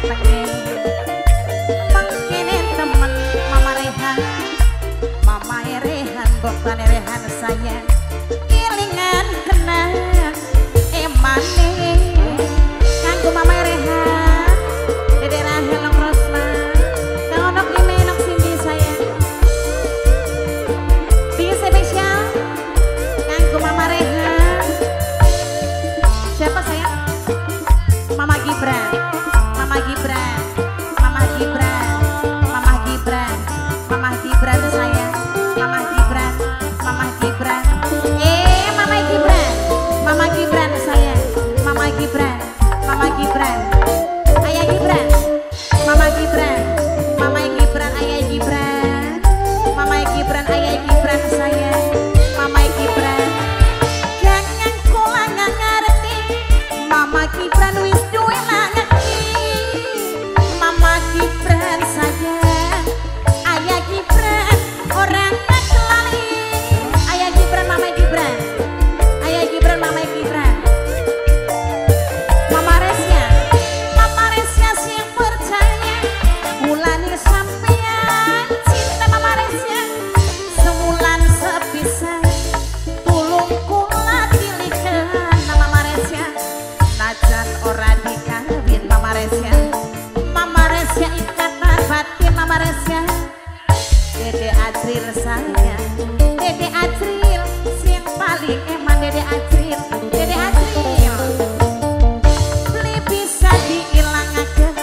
gantenge. Mangkene temen Mama Rehan, Mama Rehan boktane Rehan sayang. Kelingan kenang emane kanggo Mama Rehan, Dede Rahel Long Rosma, kang ono ime nok Cindy sayang. Bi spesial kanggo Mama Rehan. Siapa sayang? Mama Gibran, Mama Gibran, Mama Gibran, Mama Gibran, Mama Gibran sayang, Mama Gibran, Mama Gibran. Mama Gibran, Mama Gibran sayang, Mama Gibran, Mama Gibran, Ayah Gibran, Mama Gibran, Mama Gibran, Ayah Gibran, Mama Gibran, Ayah Gibran sayang, Mama Gibran. Jangan kula nggak ngerti, Mama Gibran wis duwe laki. Mama Gibran sayang, Ayah Gibran orang lali. Ayah Gibran, Mama Gibran, Ayah Gibran, Mama Gibran. Mama Resya, Mama Resya sing percaya mulane sampean cinta Mama Resya semulan sepisan tulung kula tilikan Mama Resya najan ora dikawin Mama Resya, Mama Resya ikatan batin Mama Resya. Dede Ajril sayang, Dede Ajril sing paling eman Dede Ajril, Dede Ajril. Beli bisa diilangaken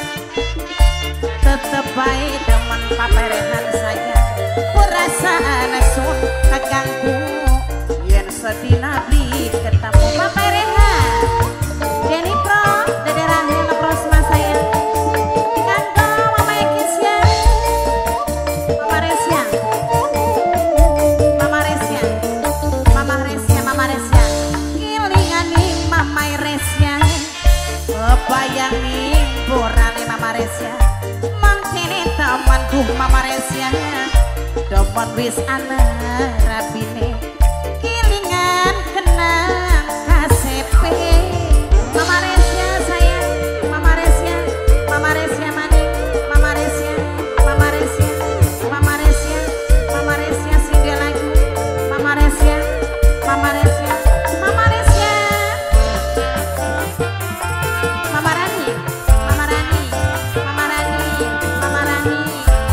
tetep bae temen paperehan sayang. Perasaan sun kaganggu yen sedina beli ketemu paperehan. Deni Pro, Dede Rahel Rosma sayang. Kanggo Mama Ekisya, Mama Resya, Mama Resya, Mama Resya, Mama Resya. Kilingane Mama Resya, kebayang ning borane Mama Resya. Mangkene temen duh Mama Resya, demen wis ana rabine. Kilingan kenang KCP. Mama Resya sayang, Mama Resya, Mama Resya maning, Mama Resya, Mama Resya, Mama Resya, Mama Resya sing dia lagu, Mama Resya, Mama Resya, Mama Resya. Mama Rani, Mama Rani, Mama Rani, Mama Rani,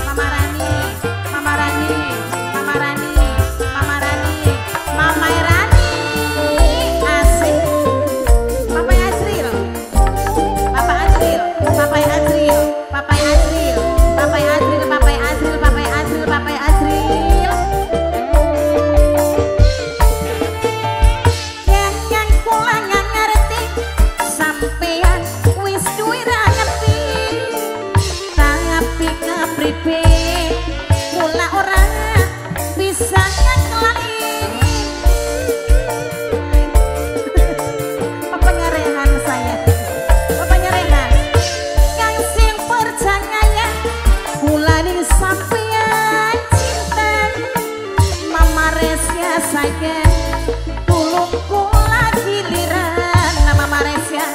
Mama Rani, Mama Rani, Mama Rani, Mama Rani, Mama Rani, asik. Papa Azril, Papa Azril, Papa Azril, Papa Azril, Papa Azril, Papa Azril, Papa Azril, Papa Azril. Jangan kula nggak ngerti, sampean wis duwe ra ngerti. Tapi kepribe kula ora bisa ngeklali. Papanya Rehan sayang, Papanya Rehan. Kang sing percaya kula ning sampean cinta. Mama Resya sayang, tulung kula giliran Mama Resya.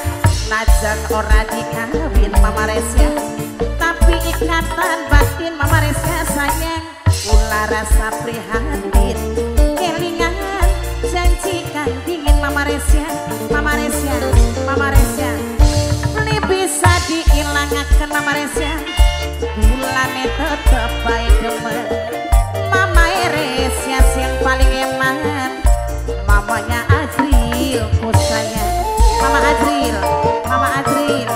Najan ora dikawin Mama Resya, tapi ikatan batin Mama Resya sayang. Kula rasa prihatin, kelingan janji kang dingin Mama Resya, Mama Resya, Mama Resya. Beli bisa diilangaken Mama Resya, kulane tetep bae demen. Mama Resya sing paling eman, mamanya Azril ku sayang. Mama Azril, Mama Azril,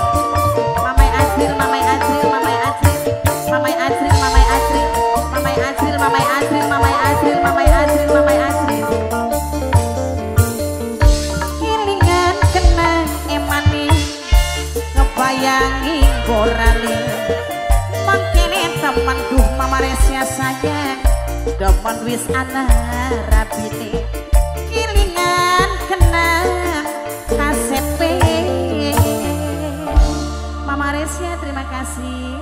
Mama Azril, Mama Azril, Mama Azril, Mama Azril, Mama Azril, Mama Azril, Mama Azril, Mama Azril, Mama Azril, Mama Azril. Kelingan kenang emane, kebayangi borale. Mangkene temen duh Mama Resya sayang, demen wis ana rabine. Kilingan kenang KCP. Mama Resya terima kasih.